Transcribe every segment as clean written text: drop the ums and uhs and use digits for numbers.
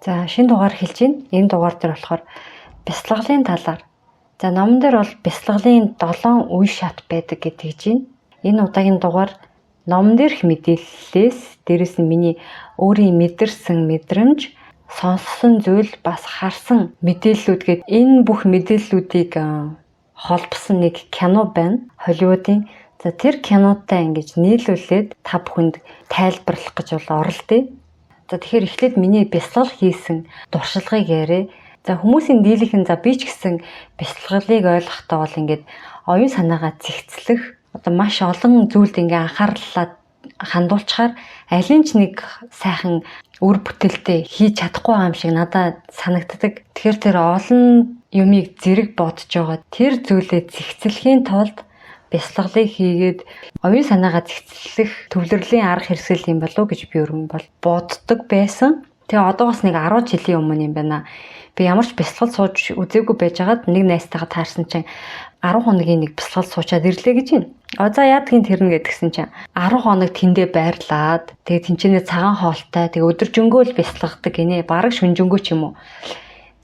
За, шинэ дугаар хэлж байна. Энэ дугаар дээр болохоор бясалгалын талаар. За, номон дээр бол бясалгалын 7 үе шат байдаг гэж хэлж байна. Энэ удаагийн дугаар номон дээрх мэдээллээс, дээрэс нь миний өөрийн мэдэрсэн мэдрэмж, сонссон зүйл, бас харсан мэдээллүүд гээд энэ бүх мэдээллүүдийг холбосон нэг кино байна. Холливуудын. За, тэр кинотой ингэж нийлүүлээд та бүхэнд тайлбарлах гэж бол оролдъё. За, тэгэхээр эхлээд миний бясалгал хийсэн туршлагыг яриа. За, хүмүүсийн дийлийнхэн, за би ч гэсэн бясалгалыг ойлгохдоо бол ингээд оюун санаагаа зэгцлэх, одоо маш олон зүйлд ингээ анхаарлаа хандуулчаар алин ч нэг сайхан үр бүтээлтэй хийж чадахгүй юм шиг надад санагддаг. Тэгэхээр тэр олон юмыг зэрэг бодож байгаа тэр зүйлээ зэгцлэхийн тулд бясалгалыг хийгээд оюун санаагаа зэгцлэх төвлөрлийн арга хэрэгсэл юм болов уу гэж би өргөн бол боддог байсан. Тэгээ одоогоос нэг 10 жилийн өмнө юм байна. Би ямар ч бясалгал сууж үзээгүй байжгаад нэг найзтайгаа таарсан чинь 10 хоногийн нэг бясалгал суучаад ирлээ гэж байна. А за, яадгийн тэрнэ гэдгсэн чинь 10 хоног тэндээ байрлаад, тэгээ тэнчэнэ цагаан хоолтой, тэгээ өдөржингөө л бясалгадаг гинэ. Бараг шүнжэнгөө ч юм уу.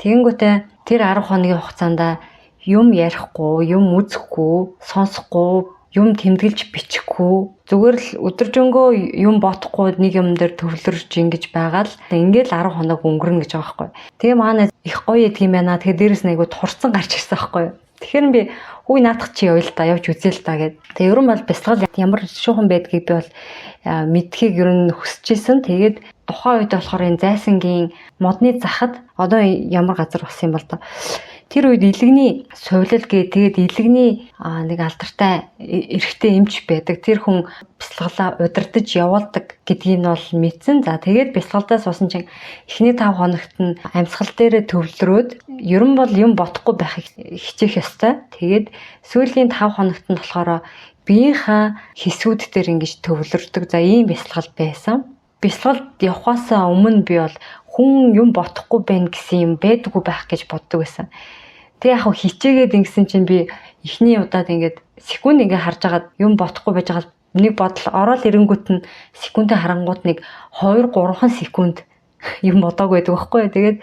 Тэгэнгүүтээ тэр 10 хоногийн хугацаанд юм ярихгүй, юм үзэхгүй, сонсохгүй, юм тэмдэглэж бичихгүй, зүгээр л өдөржингөө юм бодохгүй, нэг юм дээр төвлөрч ингэж байгаа л ингээл 10 хоног өнгөрнө гэж байгаа байхгүй. Тэгээ манай их гоё идэх юм байна. Тэгээ дээрэс нь айгу турцсан гарч ирсэн байхгүй юу. Тэгэхээр би хүү наадах чи явъя л да, явж үзээ л да гэд. Тэгээ ерөн бол бясалгал ямар шуухан байдгийг би бол мэдхийг ер нь хүсэж исэн. Тэгээд тухайн үед болохоор энэ зайсангийн модны захад, одоо ямар газар болсон юм бол доо. Тэр үед илэгний сувилал гээ, тэгээд илэгний нэг алдартай эрэгтэй эмч байдаг. Тэр хүн бясалгалаа удирдах явуулдаг гэдгийг нь бол мэдсэн. За, тэгээд бясалгалдаа суусан чинь эхний 5 хоногт нь амьсгал дээрээ төвлөрөөд ерөн бол юм бодохгүй байхыг хичээх ёстой. Тэгээд сүүлийн 5 хоногт нь болохоор биеийнхаа хэсгүүд дээр ингэж төвлөрдөг. За, ийм бясалгал байсан. Бясалгалд явхаасаа өмнө би бол хүн юм бодохгүй байна гэсэн юм байдаггүй байх гэж боддог байсан. Тэг яг хичээгээд ингэсэн чинь би эхний удаад ингээд секунд ингээ харж агаад юм бодохгүй байж байгаа нэг бодол ороод ирэнгүүт нь секундээ харангуут нэг 2 3 секунд юм бодоагүй байдаг байхгүй. Тэгээд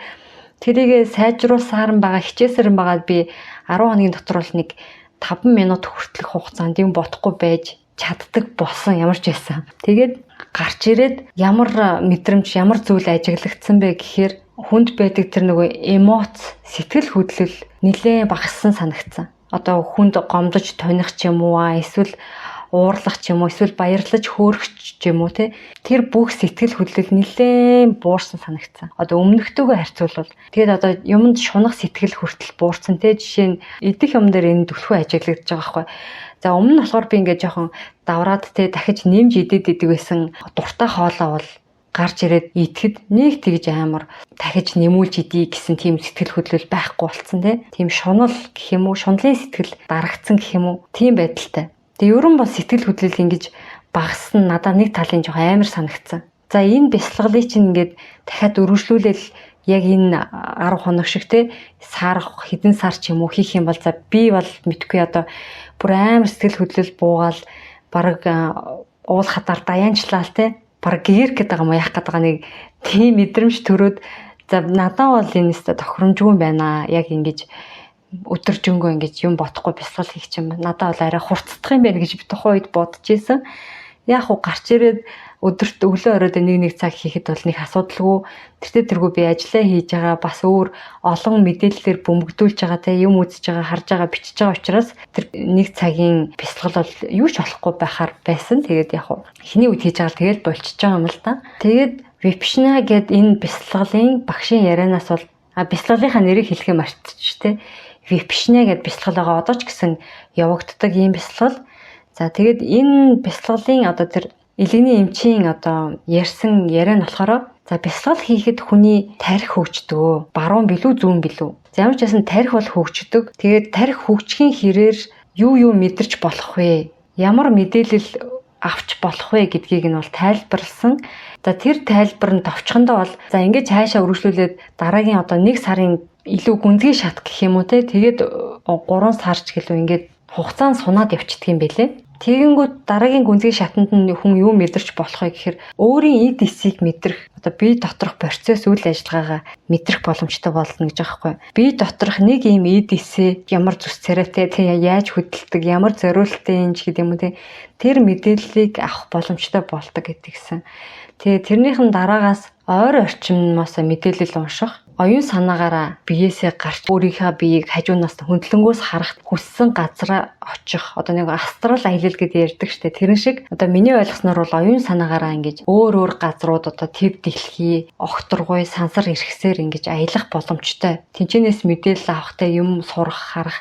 тэрийг сайжруулсаар нь байгаа, хичээсээр нь байгаа би 10 хоногийн дотор бол нэг 5 минут хүртэлх хугацаанд юм бодохгүй байж чаддаг болсон ямар ч байсан. Тэгээд гарч ирээд ямар мэдрэмж, ямар зүйл ажиглагдсан бэ гэхээр хүнд байдаг тэр нөгөө эмоц, сэтгэл хөдлөл нэлээд багассан санагдсан. Одоо хүнд гомдож тоних ч юм уу, эсвэл уурлах ч юм уу, эсвэл баярлаж хөөрөх ч юм уу, те. Тэр бүх сэтгэл хөдлөл нэлээд буурсан санагдсан. Одоо өмнөхтэйгөө харьцуулбал тэгээд одоо юмд шунах сэтгэл хүртэл буурсан, те. Жишээ нь идэх юм дээр энэ түлхүү ажиглагдаж байгаа байхгүй. За, өмнө нь болохоор би ингээд жоохон давраад, те, дахиж нэмж идээд идэг байсан дуртай хоолоо бол гарч ирээд идэхэд нэг тэгж амар дахиж нэмүүлж идье гэсэн тийм сэтгэл хөдлөл байхгүй болцсон, те. Тийм шунал гэх юм уу, шунлын сэтгэл дарагдсан гэх юм уу, тийм байдалтай. Тэгээ ерөн бол сэтгэл хөдлөл ингэж багассан надад нэг талын жоохон амар санагдсан. За, энэ бясалгалыг чинь ингээд дахиад өргөжлүүлэл яг энэ 10 хоног шиг, те, сар, хэдэн сар ч юм уу хийх юм бол, за би бол мэдгүй, одоо бүр амар сэтгэл хөдлөл буугаал бараг уул хатаар даянчлаа, те, бараг гэрх гэдэг юм уу, яах гэдэг нэг тийм мэдрэмж төрөөд, за надад бол энэ өстө тохиромжгүй юм байна. Яг ингэж өдөржингөө ингэж юм бодохгүй бясалгал хийх чинь надад бол арай хурцдах юм байна гэж би тухайн үед бодож исэн. Яг уу гарч ирээд өдөрт өглөө оройд нэг нэг цаг хийхэд бол нэг асуудалгүй. Тэртээ тэргүй би ажиллаа хийж байгаа, бас өөр олон мэдээллээр бөмбөгдүүлж байгаа, те, юм үзэж байгаа, харж байгаа, бичиж байгаа учраас тэр нэг цагийн бясалгал бол юу ч болохгүй байхаар байсан. Тэгээд яг уу эхний үед хийж байгаа л тэгэл болчихж байгаа юм л та. Тэгээд Випшна гэд энэ бясалгалын багшийн ярианаас бол бясалгалынхаа нэрийг хэлэхээ мартчих, те. Випшна гэд бясалгал байгаа, одоо ч гэсэн явагддаг ийм бясалгал. За, тэгээд энэ бясалгалын одоо тэр илэгний эмчийн одоо ярьсан яриа нь болохоор, за бясалгал хийхэд хүний тархи хөгждөг. Баруун билүү, зүүн билүү. За, ямар ч байсан тархи бол хөгждөг. Тэгээд тархи хөгжихийн хэрээр юу юу мэдэрч болох вэ? Ямар мэдээлэл авч болох вэ гэдгийг нь бол тайлбарласан. За, тэр тайлбар нь товчхондоо бол, за ингэж цаашаа үргэлжлүүлээд дараагийн одоо нэг сарын илүү гүнзгий шат гэх юм уу, те. Тэгээд 3 сар ч гэлүү ингээд хугацаанд сунаад явчихдаг юм байлээ. Тэгэнгүүт дараагийн гүнзгий шатанд нь хүн юу мэдэрч болох вэ гэхээр өөрийн эд эсийг мэдрэх, одоо бие доторх процесс үйл ажиллагаагаа мэдрэх боломжтой болно гэж байгаа байхгүй. Бие доторх нэг ийм эд эсээ ямар зүс царайтай, тий, яаж хөдөлдөг, ямар зориулттай юм ч гэдэг юм уу, тий, тэр мэдээллийг авах боломжтой болдог гэдгийгсэн. Тэгээ тэрнийх нь дараагаас ойр орчимноос мэдээлэл унших, оюун санаагаараа биеэсээ гарч өөрийнхөө биеийг хажуунаас хөндлөнгөөс харах, хүссэн газараа очих, одоо нэг астрал аялал гэдээ ярьдаг штэ. Тэрэн шиг одоо миний ойлгосноор бол оюун санаагаараа ингэж өөр өөр газрууд, одоо төв дэлхий, огторгуй, сансар эрхэсээр ингэж аялах боломжтой. Тэнчэнээс мэдээлэл авахтай, юм сурах, харах,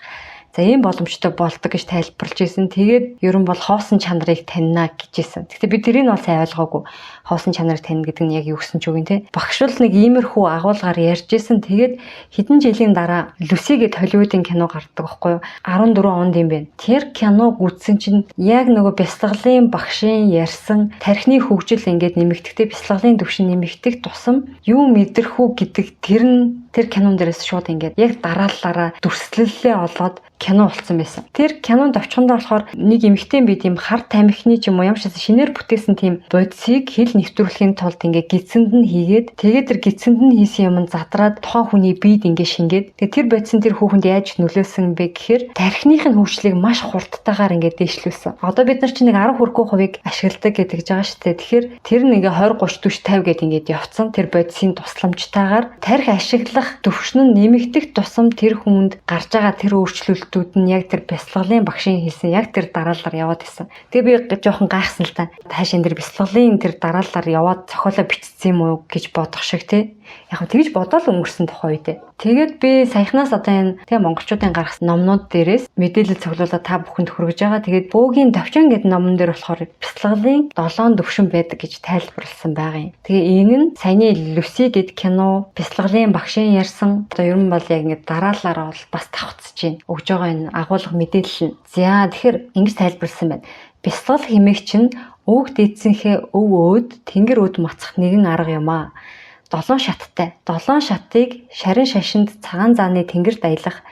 за, ийм боломжтой болдог гэж тайлбарлаж ирсэн. Тэгээд ер нь бол хоосон чанарыг таньна гэж хэлсэн. Гэхдээ би тэрийг бол сайн ойлгоогүй. Хоосон чанарыг таньна гэдэг нь яг юу гэсэн ч үг юм те. Багш бол нэг иймэрхүү агуулгаар ярьж исэн. Тэгээд хэдэн жилийн дараа Люси гэд Холливуудын кино гардаг байхгүй юу? 14 онд юм байна. Тэр киног үзсэн чинь яг нөгөө бясалгалын багшийн ярьсан тархины хөгжил ингээд нэмэгдэхдээ, бясалгалын түвшин нэмэгдэх тусам юу мэдрэх үү гэдэг тэр нь тэр кинон дээрээс шууд ингээд яг дарааллаараа дүрслэлээ олоод кино болсон байсан. Тэр кинонд очихондоо болохоор нэг эмэгтэй би тийм хар тамхины ч юм уу ямар ч шинээр бүтээсэн тийм бодисыг хэл нэвтрүүлэхийн тулд ингээ гидсэнд нь хийгээд, тэгээд тэр гидсэнд нь хийсэн юм задраад тухайн хүний биед ингээ шингээд, тэгээд тэр бодисын тэр хүүхэнд яаж нөлөөсөн бэ гэхээр тархиных нь хөгжлийг маш хурдтайгаар ингээ дээшлүүлсэн. Одоо бид нар чинь нэг 10 хүрэхгүй хувийг ашигладаг гэдэг байгаа шүү дээ. Тэгэхээр тэр нь ингээ 20 30 40 50 гэд ингээд явцсан. Тэр бодисын тусламжтайгаар тархи ашиглах төвшин нь нэмэгдэх тусам тэр хүнд гарч байгаа тэр өөрчлөлтүүд нь яг тэр бясалгалын багшийн хийсэн яг тэр дараалалаар яваад исэн. Тэгээ би жоохон гайхсан л та. Тааш энэ тэр бясалгалын тэр дараалалаар яваад зохиолоо бичсэн юм уу гэж бодох шиг тий. Яг тэгж бодоол өнгөрсөн тухай үедээ. Тэгээд би саяхнаас одоо энэ тэгээ монголчуудын гаргасан номнууд дээрээс мэдээлэл цуглуулаад та бүхэнд хүргэж байгаа. Тэгээд Бөөгийн товчон гэдэг номон дээр болохоор бясалгалын 7 төвшин байдаг гэж тайлбарласан байгаа юм. Тэгээ энэ нь саяны Люси гэд кино, бясалгалын багшийн ярьсан одоо ер нь бол яг ингэ дараалалаар бол бас давхцаж байна. Өгж байгаа энэ агуулга мэдээлэл нь. За, тэгэхээр ингэж тайлбарласан байна. Бясалгал хэмээх чинь өвөг дээдсийнхээ өв өөд тэнгэр өд мацах нэгэн арга юм аа. 7 шаттай. 7 шатыг шарин шашинд цагаан зааны тэнгэрт аялах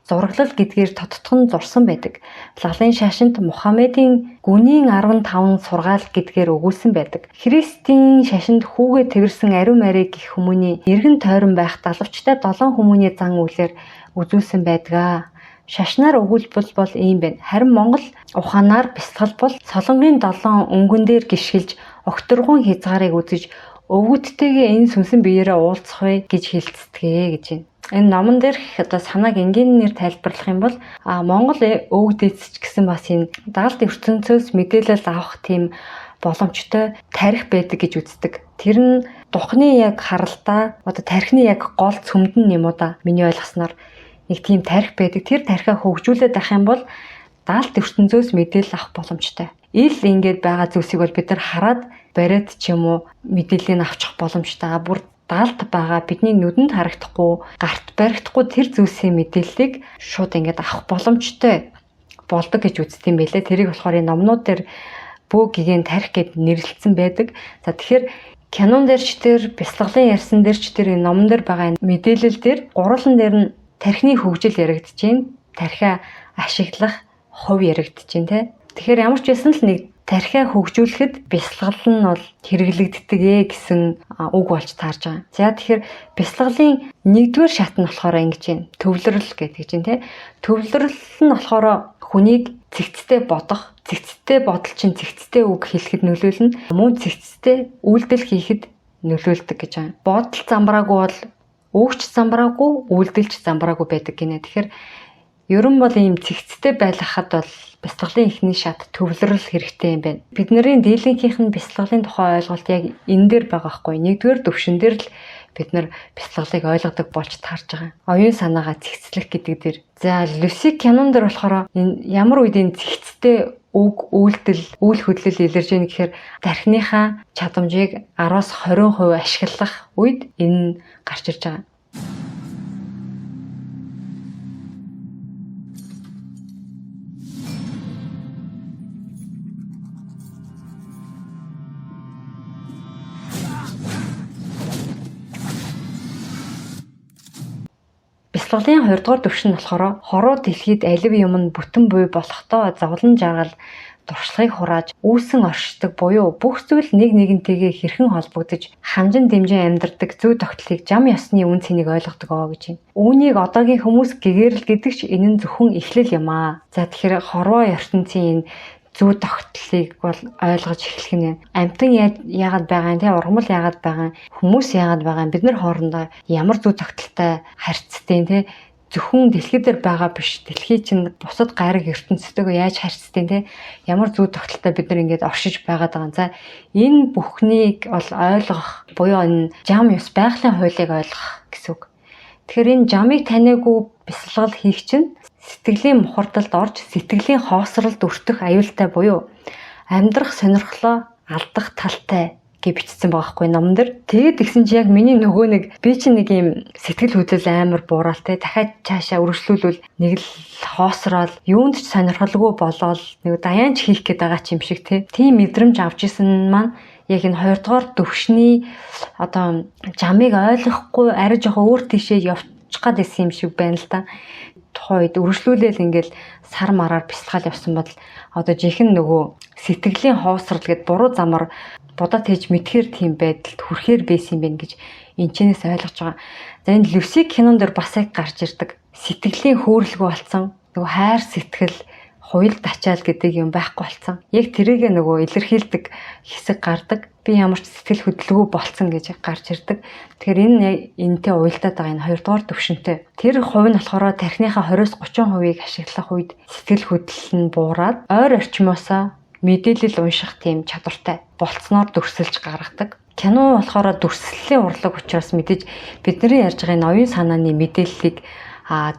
зураглал гэдгээр тодтгон зурсан байдаг. Лалын шашинд Мухаммедийн гүнийн 15 сургаал гэдгээр өгүүлсэн байдаг. Христийн шашинд хүүгээ тэрсэн ариун мари гэх хүмүүний эргэн тойрон байх далавчтай 7 хүмүүний зан үйлээр үзүүлсэн байдаг. Шашнаар өгүүлбэл бол ийм байна. Харин Монгол ухаанаар бясалгал бол Солонгын 7 өнгөн дээр гიშгэлж огторгуун хязгаарыг үзэж өвгөдтэйгээ энэ сүнсэн биеэрээ уулзах вэ гэж хэлцдэг гэж байна. Энэ номон дээрх одоо санааг энгийнээр тайлбарлах юм бол Монгол өвөг дээдс ч гэсэн бас энэ даалт ертөнцөөс мэдээлэл авах тийм боломжтой тарих байдаг гэж үздэг. Тэр нь духны яг харалтаа, одоо тархины яг гол цөмд нь юм уу да. Миний ойлгосноор нэг тийм тарих байдаг. Тэр тархиа хөгжүүлээд авах юм бол даалт ертөнцөөс мэдээлэл авах боломжтой. Ил ингээд байгаа зүйлсийг бол бид нар хараад бариад ч юм уу мэдээллийг авчих боломжтой. Бүр далд байгаа бидний нүдэнд харагдахгүй, гарт баригдахгүй тэр зүйлсийн мэдээллийг шууд ингээд авах боломжтой болдог гэж үздэг юм байлээ. Тэрийг болохоор энэ номнууд дээр бөө гигэн тарих гэд нэрлэлсэн байдаг. За, тэгэхээр кинон дээр ч тэр бясалгалын ярьсан дээр ч тэр энэ номон дээр байгаа энэ мэдээлэл дээр гурван дээр нь тархины хөгжил яригдж байна. Тархиа ашиглах хувь яригдж байна те. Тэгэхээр ямар ч байсан л нэг тархиа хөгжүүлэхэд бясалгал нь бол хэрэглэгддэг ээ гэсэн үг болж таарж байгаа. За, тэгэхээр бясалгалын нэгдүгээр шат нь болохоор ингэж байна. Төвлөрөл гэдэг чинь те. Төвлөрөл нь болохоор хүнийг цэгцтэй бодох, цэгцтэй бодол чинь цэгцтэй үг хэлэхэд нөлөөлнө. Мөн цэгцтэй үйлдэл хийхэд нөлөөлдөг гэж байгаа. Бодол замбраагүй бол өгч замбраагүй, үйлдэлч замбраагүй байдаг гинэ. Тэгэхээр ер нь бол ийм цэгцтэй байлгахад бол бясалгалын эхний шат төвлөрөл хэрэгтэй юм байна. Бидний дийлэнхийнх нь бясалгалын тухай ойлголт яг энэ дээр байгаа байхгүй. Нэгдүгээр төвшин дээр л бид нар бясалгалыг ойлгодог болж таарж байгаа. Оюун санаагаа цэгцлэх гэдэг дээр. За, Люси кинон дээр болохоор энэ ямар үед энэ цэгцтэй үг, үйлдэл, үйл хөдлөл илэрж ийн гэхээр тархиныхаа чадамжийг 10-аас 20% ашиглах үед энэ гарч ирж байгаа. Бясалгалын 20 дугаар түвшин нь болохоор хороо дэлхийд алив юм нь бүтэн буй болохдоо зовлон жаргал туршлагыг хурааж үүсэн оршдог буюу бүх зүйл нэг нэгнтэйгээ хэрхэн холбогдож хамжин дэмжин амьдардаг зүй тогтлыг жам ёсны үн цэнийг ойлгодог оо гэж байна. Үүнийг одоогийн хүмүүс гэгэрэл гэдэг ч энэ нь зөвхөн эхлэл юм аа. За тэгэхээр хорвоо ертөнцийн энэ зүй тогтлыг бол ойлгож эхлэх нь амьтан яагаад байгаа юм те, ургамал яагаад байгаа юм, хүмүүс яагаад байгаа юм, бид нар хоорондоо ямар зүй тогтолтой харьцдаг те, зөвхөн дэлхий дээр байгаа биш, дэлхий чинь бусад гариг ертөнцтэйгөө яаж харьцдаг те, ямар зүй тогтолтой бид нар ингээд оршиж байгаад байгаа. За энэ бүхнийг бол ойлгох буюу энэ жам ёс байгалийн хуулийг ойлгох гэсэн үг. Тэгэхээр энэ жамыг таниагүй бясалгал хийх чинь сэтгэлийн мухардалд орж сэтгэлийн хоосролд өртөх аюултай буюу амьдрах сонирхлоо алдах талтай гэж бичсэн байгаа хгүй номон дээр. Тэгээд тэгсэн чи яг миний нөгөө нэг би чинь нэг юм сэтгэл хөдлөл амар буурал те, дахиад цаашаа үргэлжлүүлвэл нэг л хоосрол юунд ч сонирхолгүй болоод нэг даяанч хийх гээд байгаа ч юм шиг те. Тийм мэдрэмж авч исэн маань яг энэ 2 дугаар төвшний одоо жамыг ойлгохгүй арай жоохон өөр тийшээ явчих гад исэн юм шиг байна л да. Тухайн үед үргэлжлүүлээл ингээл сар мараар бясалгал явсан бодол одоо жинхэнэ нөгөө сэтгэлийн хоосрол гэд буруу замаар будаад хийж мэдхээр тийм байдалд хүрэхээр байсан юм байна гэж энэчнээс ойлгож байгаа. За энэ Люси кинон дээр бас яг гарч ирдэг. Сэтгэлийн хөөрөлгөө болсон. Нөгөө хайр сэтгэл, хуйл тачаал гэдэг юм байхгүй болсон. Яг тэрийг нөгөө илэрхийлдэг хэсэг гардаг. Би ямар ч сэтгэл хөдлөлгүй болцсон гэж гарч ирдэг. Тэгэхээр энэ энэтэй уялдаад байгаа энэ 2 дугаар төвшөнтэй. Тэр хувь нь болохоор тархиныхаа 20-30%-ийг ашиглах үед сэтгэл хөдлөл нь буураад ойр орчмоосоо мэдээлэл унших тийм чадвартай болцсноор дүрсэлж гаргадаг. Кино болохоор дүрслэлийн урлаг учраас мэдээж бидний ярьж байгаа энэ оюун санааны мэдээллийг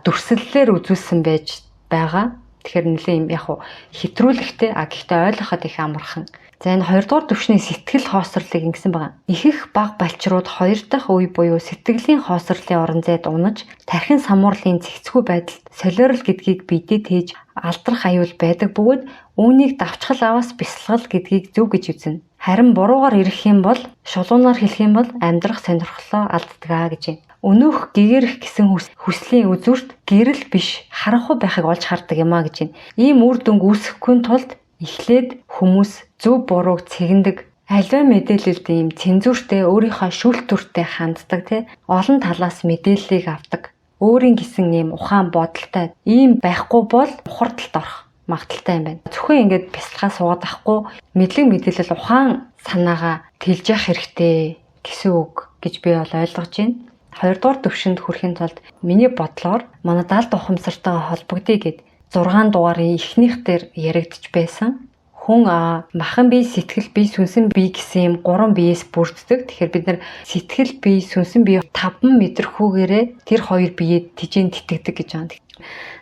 дүрслэлээр үзүүлсэн байж байгаа. Тэгэхээр нэлээд юм яг хэтрүүлэгтэй, гэхдээ ойлгоход их амархан. За энэ 2 дугаар түвшний сэтгэл хоосрлыг ингэсэн байгаа. Ихэнх баг балчрууд 2 дахь үе буюу сэтгэлийн хоосрлын орон зайд унаж тархин самуурлын зэгцгүй байдалд солиорл гэдгийг бидээ тээж алдрах аюул байдаг бөгөөд үүнийг давчхал аваас бясалгал гэдгийг зөв гэж үзнэ. Харин буруугаар ирэх юм бол шулуунаар хэлэх юм бол амьдрах сонирхлоо алддаг аа гэж байна. Өнөөх гэгэрэх гэсэн хүслийн үзүүрт гэрэл биш харанхуй байхыг олж хардаг юм а гэж байна. Ийм үр дүнг үүсгэхгүй тулд эхлээд хүмүүс зөв бурууг цэгэндэг, аливаа мэдээлэлд ийм цензуртэй өөрийнхөө шүүлтүүртэй ханддаг тий, олон талаас мэдээллийг авдаг. Өөрийн гэсэн ийм ухаан бодолтой ийм байхгүй бол ухардалд орох магадaltaй юм байна. Зөвхөн ингээд бясалгаа суугаад авахгүй мэдлэг мэдээлэл ухаан санаагаа тэлж явах хэрэгтэй гэсэн үг гэж би бол ойлгож байна. 2 дугаар төвшөнд хүрэхин тулд миний бодлоор манай далд ухамсартайгаа холбогдъё гэд 6 дугаарын эхнийх дээр яригдж байсан. Хүн махан бие, сэтгэл бие, сүнсэн бие гэсэн юм 3 биеэс бүрддэг. Тэгэхээр бид нар сэтгэл бие, сүнсэн бие 5 мэдрэхүүгээрээ тэр хоёр биеэд тижээн тэтгэдэг гэж байна.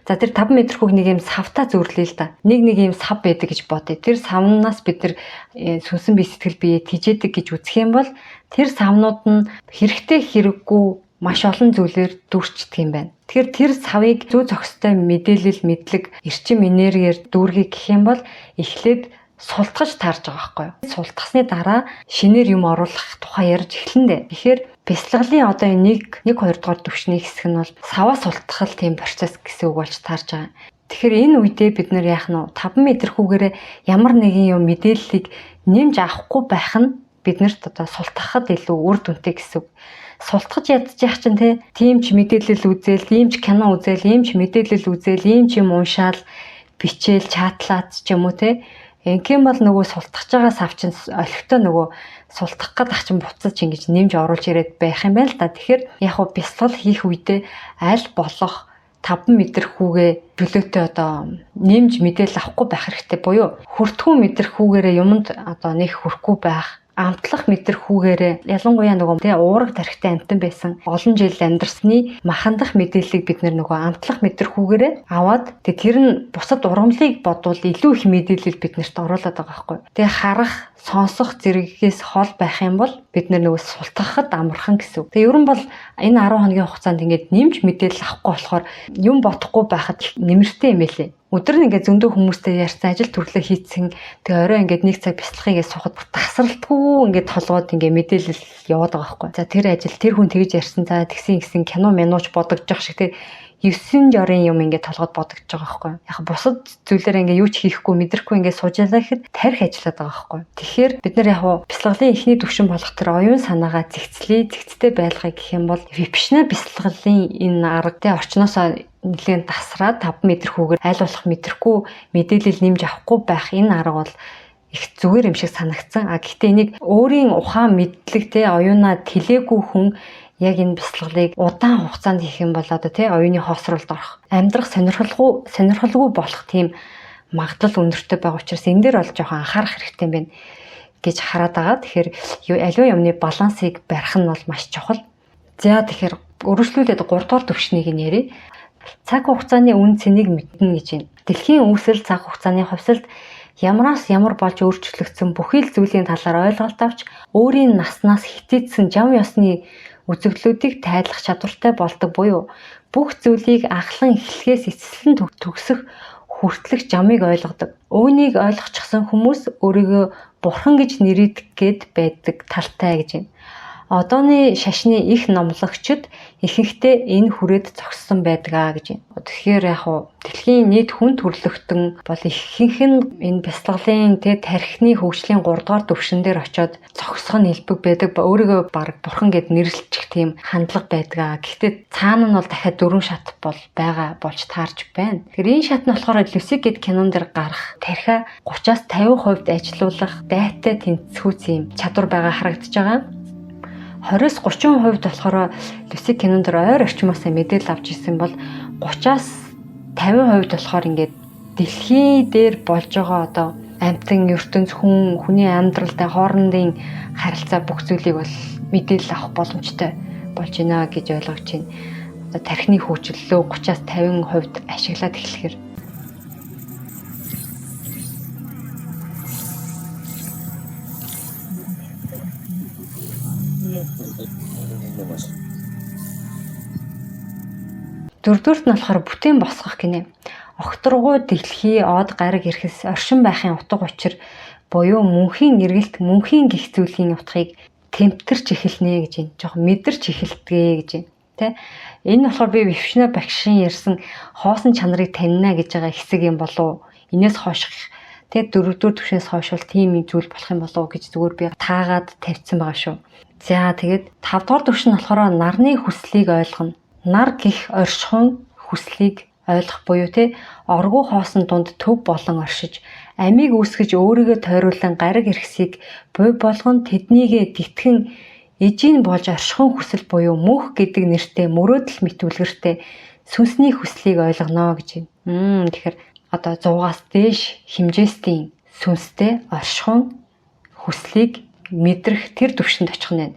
За тэр 5 мэдрэхүүг нэг юм савтаа зөвөрлөе л да. Нэг нэг юм сав байдаг гэж бодъё. Тэр савнаас бид нар сүнсэн бие, сэтгэл бие тижээдэг гэж үзэх юм бол тэр савнууд нь хэрэгтэй хэрэггүй маш олон зүйлээр дүүрчдэг юм байна. Тэгэхээр тэр савыг зүү зохистой мэдээлэл, мэдлэг, эрчим энергиэр дүүргэх гэх юм бол эхлээд султгаж таарж байгаа байхгүй юу? Султгасны дараа шинээр юм оруулах тухай ярьж эхлэн дээ. Тэгэхээр бясалгалын одоо энэ 1 2 дугаар түвшний хэсэг нь бол саваа султгах тийм процесс гэсэн үг болж таарж байгаа. Тэгэхээр энэ үедээ бид нэр яах нь 5 мэдрэхүүгээрээ ямар нэгэн юм мэдээллийг нэмж авахгүй байх нь биднэрт одоо султгахад илүү үр дүнтэй гэсэн үг. Султгаж ядчих чинь те, тийм ч мэдээлэл үзээл, ийм ч кино үзээл, ийм ч мэдээлэл үзээл, ийм ч юм уншаал, бичээл, чатлаад ч юм уу те. Ингээм бол нөгөө султгаж байгаа сав чинь олигтой нөгөө султгах гээд ах чинь буцаж ингэж нэмж оруулж ирээд байх юм байна л да. Тэгэхээр яг хуу бясалгал хийх үедээ аль болох 5 мэдрэхүүгээ чөлөөтэй одоо нэмж мэдээлэл авахгүй байх хэрэгтэй буюу хүртгүү мэдрэхүүгээрээ юмд одоо нэг хүрэхгүй байх, амтлах мэдрэхүүгээрээ ялангуяа нөгөө тий уураг тархитай амтан байсан олон жил амьдарсны махандах мэдээллийг бид нөгөө амтлах мэдрэхүүгээрээ аваад тэгээ тэр нь бусад ургамлыг бодвол илүү их мэдээлэл биднэрт оруулаад байгаа байхгүй. Тэгээ харах, сонсох зэрэгээс хол байх юм бол бид нөгөө султгахад амархан гэсэн үг. Тэгээ ер нь бол энэ 10 хоногийн хугацаанд ингээд нэмж мэдээлэл авахгүй болохоор юм бодохгүй байхад нэмэртэй юм байлээ. Өдөр нь ингээд зөндөө хүмүүстэй ярьсан, ажил төрлөө хийцэн, тэгээ орой ингээд нэг цаг бясалгахыгээ суухад тасралтгүй ингээд толгойд ингээд мэдээлэл яваад байгаа байхгүй. За тэр ажил, тэр хүн тэгж ярьсан, за тэгсэн гэсэн кино минууч бодогдож шиг тэг 9 жорын юм ингээд толгойд бодогдож байгаа байхгүй юу. Яг бусад зүйлээр ингээд юу ч хийхгүй мэдрэхгүй ингээд суужаалаа гэхэд тарих ажиллаад байгаа байхгүй юу. Тэгэхээр бид нар яг бясалгалын эхний түвшин болох тэр оюун санаагаа зэгцлээ, зэгцтэй байлгая гэх юм бол випшна бясалгалын энэ арга тэ орчноосоо нэлээд тасраад 5 мэдрэхүүгээр аль болох мэдрэхгүй мэдээлэл нэмж авахгүй байх энэ арга бол их зүгээр юм шиг санагдсан. А гэхдээ энийг өөрийн ухаан мэдлэг те оюунаа тэлээгүй хүн яг энэ бясалгалыг удаан хугацаанд хийх юм бол одоо те оюуны хоосролд орох, амьдрах сонирхолгүй болох тийм магадлал өндөртэй байгаа учраас энэ дээр бол жоохон анхаарах хэрэгтэй юм байна гэж хараад байгаа. Тэгэхээр аливаа юмны балансыг барих нь бол маш чухал. За тэгэхээр өргөжлүүлээд 3 дугаар төвшнийг нь ярив. Цаг хугацааны үн цэнийг мэднэ гэж байна. Дэлхийн үүсэл цаг хугацааны хувьсалд ямраас ямар болж өөрчлөгдсөн бүхий л зүйлийн талаар ойлголт авч өөрийн наснаас хитийдсэн жам ёсны үзэгдлүүдийг тайлах чадвартай болдог буюу бүх зүйлийг анхлан эхлэхээс эцэслэн төгсөх хүртэлх жамыг ойлгодог. Үүнийг ойлгочихсон хүмүүс өөрийгөө бурхан гэж нэрийдэг гээд байдаг талтай гэж байна. Одооны шашны их номлогчид ихэнхдээ энэ хүрээд зогссон байдаг аа гэж байна. Тэгэхээр яг хуу дэлхийн нийт хүн төрлөختөн бол ихэнх нь энэ бясалгалын тэ тархины хөгжлийн 3 дугаар түвшин дээр очиод зогсох нь элбэг байдаг. Өөрийгөө баг бурхан гэд нэрлэлчих тийм хандлага байдаг аа. Гэхдээ цаана нь бол дахиад 4 шат бол байгаа болж таарч байна. Тэгэхээр энэ шат нь болохоор Люси гэд кинон дээр гарах тархиа 30-аас 50% ажилуулах дайтай тэнцвүүц юм чадвар байгаа харагдаж байгаа. 20-с 30% болохоор Люси кинон дээр ойр орчмоос мэдээлэл авч ирсэн бол 30-аас 50% болохоор ингээд дэлхий дээр болж байгаа одоо амьтан ертөнц хүн хүний амьдралтай хоорондын харилцаа бүх зүйлийг бол мэдээлэл авах боломжтой болж байна гэж ойлгож байна. Одоо тархины хөгжлөлөө 30-аас 50% ашиглаад эхлэхээр Дөрөвдүгээрт нь болохоор бүтээн босгох гинэ. Огторгуй дэлхий од гариг эрхэс оршин байхын утга учир буюу мөнхийн эргэлт мөнхийн гих зүйлийн утгыг тэмтэрч эхэлнэ гэж байна. Жохон мэдэрч эхэлдэгэ гэж байна. Тэ? Энэ болохоор би Випшна багшийн ярьсан хоосон чанарыг танина гэж байгаа хэсэг юм болов уу? Энээс хойш тэ дөрөвдүгээр түвшнээс хойш бол тийм юм зүйл болох юм болов уу гэж зүгээр би таагаад тавьсан байгаа шүү. За тэгээд 5 дугаар түвшин нь болохоор нарны хүслийг ойлгоно. Нар гих оршихуйн хүслийг ойлгох буюу тэ оргуу хоосон дунд төв болон оршиж амийг үүсгэж өөрийгөө тойруулан гариг эрхсийг буй болгон тэднийгээ дитгэн эжийн болж оршихуйн хүсэл буюу мөнх гэдэг нэртэй мөрөөдөл мэт үлгэртэй сүнсний хүслийг ойлгоно гэж байна. Тэгэхээр одоо 100-аас дээш хэмжээстийн сүнстэй оршихуйн хүслийг мэдрэх тэр түвшинд очих нь байна.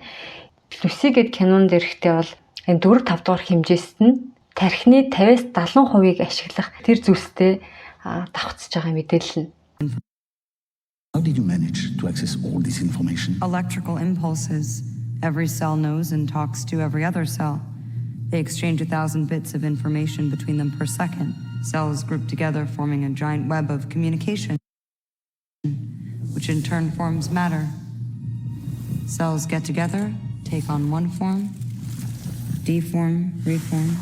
Люси гэд кинон дээр ихтэй бол энэ 4 5 дугаар хэмжээст нь тархины 50-аас 70%-ийг ашиглах тэр зүйлстэй давхцаж байгаа мэдээлэл нь. How did you manage to access all this information? Electrical impulses. Every cell knows and talks to every other cell. They exchange 1,000 bits of information between them per second. Cells group together, forming a giant web of communication, which in turn forms matter. Cells get together, take on one form, deform, reform.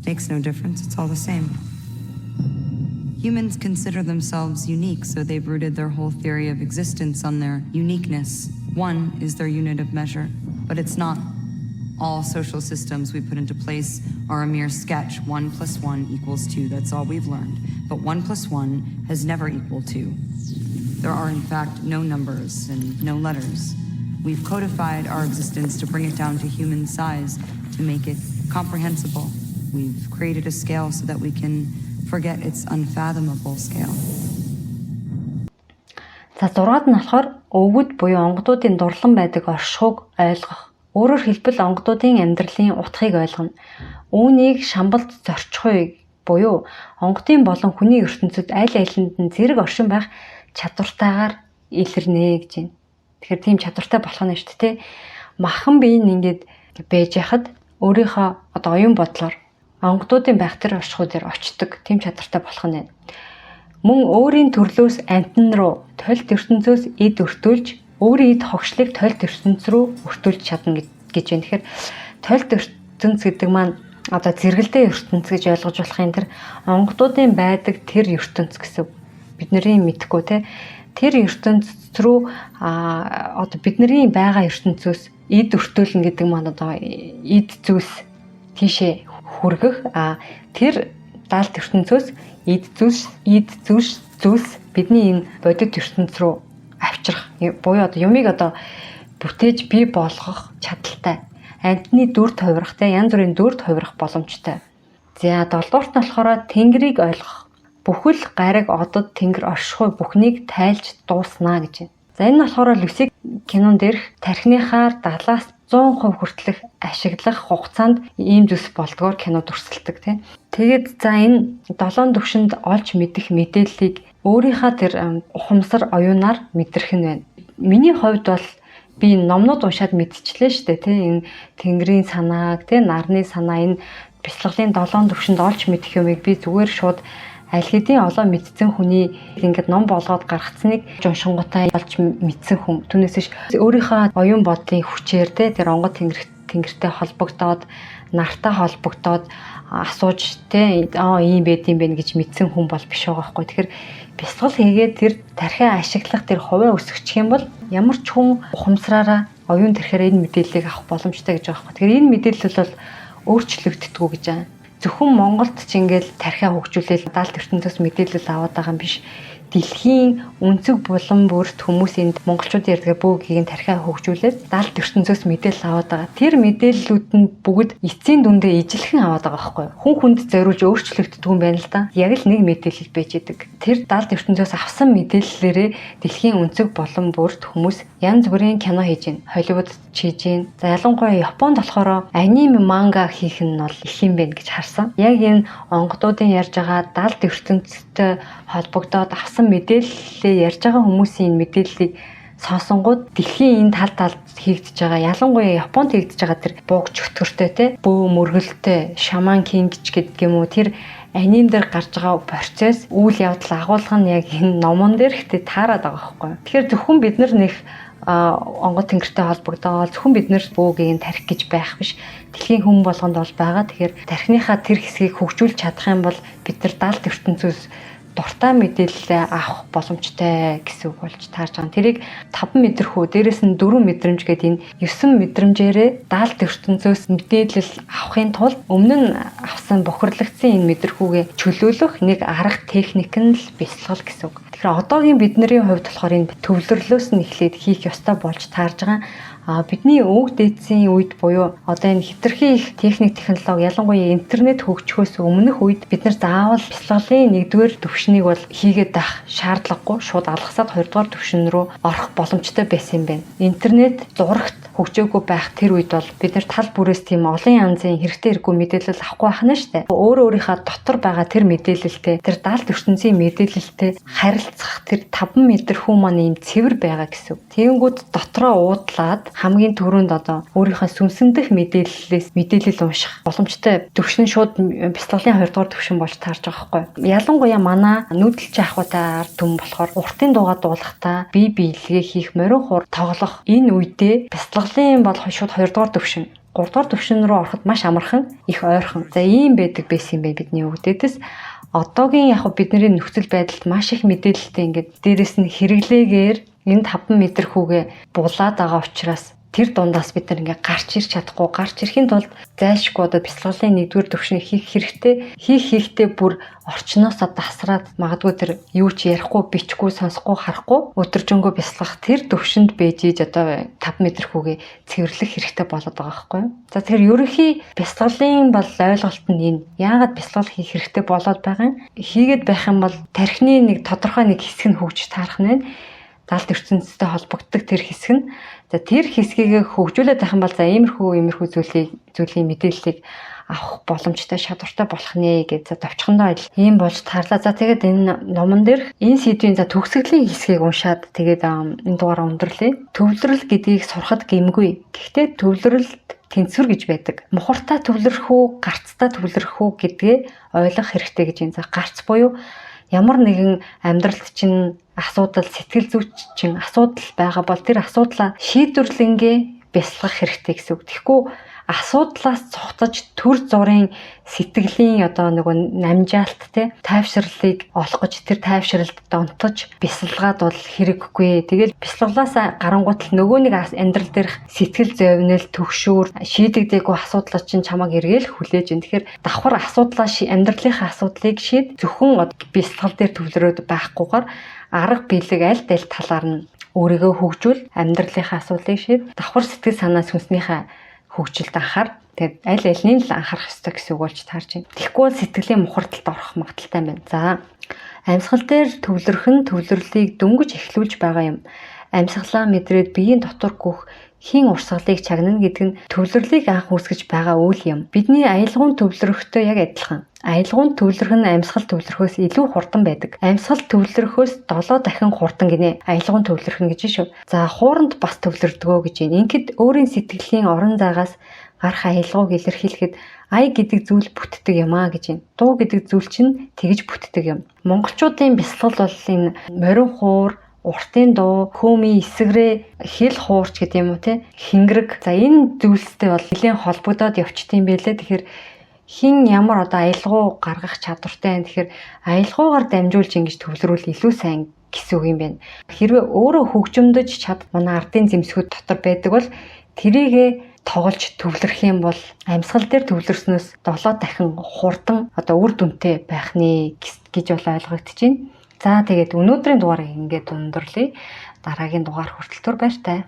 Makes no difference, it's all the same. Humans consider themselves unique, so they've rooted their whole theory of existence on their uniqueness. One is their unit of measure, but it's not. All social systems we put into place are a mere sketch. 1 plus 1 equals 2. That's all we've learned. But 1 plus 1 has never equaled 2. There are, in fact, no numbers and no letters. We've codified our existence to bring it down to human size, to make it comprehensible. We've created a scale so that we can forget its unfathomable scale. За 6-ад нь болохоор өвгөд буюу онгодуудын дурлан байдаг оршихуйг ойлгох. Өөрөөр хэлбэл онгодуудын амьдралын утгыг ойлгоно. Үүнийг шамбалд зорчихуй буюу онгодын болон хүний ертөнцид аль алинд нь зэрэг оршин байх чадвартайгаар илэрнэ гэж байна. Тэгэхээр тийм чадвартай болох нь шүү дээ. Махан бие нь ингээд байж яхад өөрийнхөө одоо оюун бодлоор онгодуудын байх тэр оршихуй дээр очдог тийм чадвартай болох нь байна. Мөн өөрийн төрлөөс амьтан руу толь ертөнцөөс эд өртүүлж өөрийн эд хогшлыг толь ертөнц рүү өртүүлж чадна гэж байна. Тэгэхээр толь ертөнц гэдэг маань одоо зэрэгэлдээ ертөнц гэж ойлгож болох юм, тэр онгодуудын байдаг тэр ертөнц гэсэн. Бидний мэдэхгүй те, тэр ертөнц рүү одоо бидний байгаа ертөнцөөс эд өртөөлнө гэдэг маань одоо эд зүйлс тийшээ хүргэх, тэр далд ертөнцөөс эд зүйлс бидний энэ бодит ертөнц рүү авчрах буюу одоо юмыг одоо бүтээж бий болгох чадaltaй. Амьтны дүр тувирах те, янз бүрийн дүр тувирах боломжтой. За, долдуурт нь болохоор тэнгэрийг ойлгох. Бүхэл гариг, одод, тэнгэр, оршихуй бүхнийг тайлж дууснаа гэж байна. За, энэ нь болохоор Люси кинон дээрх тархиныхаар 70-аас 100% хүртэлх ашиглах хугацаанд ийм зүйлс болдгоор кино дүрсэлдэг тий. Тэгээд за энэ 7 төвшөнд олж мэдэх мэдээллийг өөрийнхөө тэр ухамсар оюунаар мэдрэх нь байна. Миний хувьд бол би номнууд уншаад мэдчихлээ шүү дээ тий. Энэ тэнгэрийн санааг тий, нарны санаа, энэ бясалгалын 7 төвшөнд олж мэдэх юмыг би зүгээр шууд аль хэдийн олон мэдсэн хүний ингээд ном болгоод гаргацсныг уншингуудаа олж мэдсэн хүн. Түүнээс биш өөрийнхөө оюун бодлын хүчээр те, тэр онгод тэнгэртэй холбогдоод, нартай холбогдоод асууж те, ийм байд юм бэ гэж мэдсэн хүн бол биш байгаа байхгүй. Тэгэхээр бясалгал хийгээд тэр тархиа ашиглах тэр хувиа өсгөчих юм бол ямар ч хүн ухамсараараа оюун тэрхээр энэ мэдээллийг авах боломжтой гэж байгаа байхгүй. Тэгэхээр энэ мэдээлэл бол өөрчлөгддөггүй гэж байна. Зөвхөн Монголд ч ингээл тархиа хөгжүүлээл далд ертөнцөөс мэдээлэл аваад байгаа юм биш. Дэлхийн өнцөг булан бүрт хүмүүс энд монголчууд ярьдаг бөөгийг тархиа хөгжүүлээд далд ертөнцөөс мэдээлэл аваад байгаа. Тэр мэдээллүүд нь бүгд эцсийн дүндээ ижилхэн аваад байгаа байхгүй юу? Хүн хүнд зориулж өөрчлөгддөг юм байна л да. Яг л нэг мэдээлэл байж идэг. Тэр далд ертөнцөөс авсан мэдээллээрээ дэлхийн өнцөг булан бүрт хүмүүс янз бүрийн кино хийж байна. Холливуд хийж байна. За, ялангуяа Японд болохоор аниме, манга хийх нь бол их юм байна гэж харсан. Яг энэ онгодуудын ярьж байгаа далд ертөнцтэй холбогдоод авсан мэдээллээ ярьж байгаа хүмүүсийн энэ мэдээллийг сонсонгууд дэлхийн энэ тал талд хийгдэж байгаа, ялангуяа Японд хийгдэж байгаа тэр бууг чөтгөртэй те, бөө мөргөлтэй, шаман кинг ч гэдэг юм уу, тэр аним дээр гарч байгаа процесс, үйл явдал, агуулга нь яг энэ номон дээр ихтэй таарад байгаа байхгүй. Тэгэхээр зөвхөн бид нар нэг онгод тэнгэртэй холбогдоол, зөвхөн бид нар бөөгийг тарих гэж байх биш. Дэлхийн хүн болгонд бол байгаа. Тэгэхээр тархиныхаа тэр хэсгийг хөгжүүлж чадах юм бол бид нар далд ертөнцөөс дуртай мэдээлэлээ авах боломжтой гэсэн үг болж таарж байгаа. Тэрийг 5 мэдрэхүү, дээрэс нь 4 мэдрэмж гэдэг энэ 9 мэдрэмжээрээ далд ертөнцөөс мэдээлэл авахын тулд өмнө нь авсан бохирлогдсон энэ мэдрэхүүгээ чөлөөлөх нэг арга техник нь л бясалгал гэсэн үг. Тэгэхээр одоогийн бидний хувьд болохоор энэ төвлөрлөөс нь эхлээд хийх ёстой болж таарж байгаа. Бидний өвөг дээдсийн үед буюу одоо энэ хэтэрхий их техник технологи, ялангуяа интернет хөгжихөөс өмнөх үед бид нар заавал бясалгалын нэгдүгээр төвшнийг бол хийгээд байх шаардлагагүй, шууд алгасаад хоёрдугаар төвшин рүү орох боломжтой байсан юм байна. Интернет зурагт хөгжөөгүй байх тэр үед бол бид нар тал бүрээс тийм олон янзын хэрэгтэй хэрэггүй мэдээлэл авахгүй байх нь шүү дээ. Өөрөө өөрийнхөө дотор байгаа тэр мэдээлэлтэй, тэр далд ертөнцийн мэдээлэлтэй харилцах тэр 5 мэдрэхүү маань ийм цэвэр байгаа гэсэн. Тэгэнгүүт дотроо уудлаад хамгийн түрүүнд одоо өөрийнхөө сүнсэндэх мэдээллээс мэдээлэл унших боломжтой төвшин шууд бясалгалын 2 дугаар төвшин болж таарж байгаа байхгүй. Ялангуяа манай нүүдэлч ахуйтай ард түмэн болохоор уртын дуугаа дуулахдаа бие биелгээ хийх, морин хур тоглох энэ үедээ бясалгалын бол шууд 2 дугаар төвшин, 3 дугаар төвшин рүү ороход маш амархан, их ойрхон. За, ийм байдаг байсан юм байна бидний өвдөдөөс. Одоогийн яг бидний нөхцөл байдалд маш их мэдээлэлтэй ингээд дээрэс нь хэрэглээгээр энэ 5 мэдрэхүүгээ булаад байгаа учраас тэр дундаас бид нар ингээ гарч ирч чадахгүй, гарч ирэхийн тулд зайлшгүй одоо бясалгалын нэгдүгээр төвшнийг хийх хэрэгтэй. Хийхдээ бүр орчноосоо дасраад магадгүй тэр юу ч ярихгүй, бичихгүй, сонсохгүй, харахгүй өдөржингөө бясалгах тэр төвшөнд бэж иж одоо 5 мэдрэхүүгээ цэвэрлэх хэрэгтэй болоод байгаа байхгүй юу? За, тэгэхээр ерөнхий бясалгалын бол ойлголт нь энэ. Яагаад бясалгал хийх хэрэгтэй болоод байгаа юм? Хийгээд байх юм бол тархины нэг тодорхой нэг хэсэг нь хөгжиж таарах нь байна. Далд ертөнцтэй холбогддог тэр хэсэг нь. За, тэр хэсгийг хөгжүүлээд байх юм бол за иймэрхүү зүйлийн мэдээллийг авах боломжтой, чадвартай болох нэ гэж за товчхондоо ийм болж таарлаа. За, тэгээд энэ номон дээр энэ сэдвийн за төгсгөлийн хэсгийг уншаад тэгээд энэ дугаараа өндөрлөе. Төвлөрөл гэдгийг сурахад гэмгүй. Гэхдээ төвлөрөлд тэнцвэр гэж байдаг. Мухартай төвлөрөх үү, гарцтай төвлөрөх үү гэдгээ ойлгох хэрэгтэй гэж юм. За, гарц буюу ямар нэгэн амьдралд чинь асуудал, сэтгэл зүйч чинь асуудал байгаа бол тэр асуудлаа шийдвэрлэнгээ бясалгах хэрэгтэй гэсэн үг. Тэгэхгүй Асуудлаас цухтаж төр зурын сэтгэлийн одоо нөгөө намжаалт те тайвширлыг олох гэж тэр тайвшралд донтож бясалгаад бол хэрэггүй. Тэгэл бясалгалаас гарангуут л нөгөө нэг амьдрал дээрх сэтгэл зовнил, төгшүүр, шийдэгдээгүй асуудлаа чинь чамайг эргээл хүлээж ин. Тэгэхээр давхар асуудлаа амьдралынхаа асуудлыг шийд, зөвхөн бясалгал дээр төвлөрөөд байхгүйгээр арга билэг аль аль талаар нь өөрийгөө хөгжүүл, амьдралынхаа асуудлыг шийд, давхар сэтгэл санаа сүнснийхээ хөгжилд анхаар. Тэгээд аль альнийг л анхаарах ёстой гэсэн үг болж таарч байна. Тэгэхгүй бол сэтгэлийн мухардалд орох магадлалтай юм байна. За, амьсгал дээр төвлөрөх нь төвлөрлийг дөнгөж эхлүүлж байгаа юм. Амьсгалаа мэдрээд биеийн дотор гүөх хийн урсгалыг чагнана гэдэг нь төвлөрлийг анх үүсгэж байгаа үйл юм. Бидний аялгуун төвлөрөхтэй яг адилхан. Аялгуун төвлөрөх нь амьсгал төвлөрөхөөс илүү хурдан байдаг. Амьсгал төвлөрөхөөс 7 дахин хурдан гинэ. Аялгуун төвлөрөх нь гэж шүү. За, хууранд бас төвлөрдгөө гэж байна. Ингээд өөрийн сэтгэлийн орон зайгаас гарах аялгауг илэрхийлэхэд ая гэдэг зүйл бүтдэг юм а гэж байна. Дуу гэдэг зүйл чинь тэгж бүтдэг юм. Монголчуудын бясалгал бол энэ морин хуур, уртын дуу, хөөмийн эсгэрээ, хэл хуурч гэдэг юм уу те, хингэрэг. За, энэ зүйлстэй бол нэлээн холбогдоод явчт юм байлээ. Тэгэхээр хин ямар одоо аялгау гаргах чадвартай юм. Тэгэхээр аялгаугаар дамжуулж ингэж төвлөрүүл илүү сайн гэсэн үг юм байна. Хэрвээ өөрөө хөгжмөдөж чад манай ардын зэмсгүүд дотор байдаг бол тэрийгэ тоглож төвлөрөх юм бол амьсгал дээр төвлөрснөөс 7 дахин хурдан одоо үр дүнтэй байх нэ гэж бол ойлгогдож байна. За, тэгээд өнөөдрийн дугаарыг ингээд өндөрлөе. Дараагийн дугаар хүртэл түр баяртай.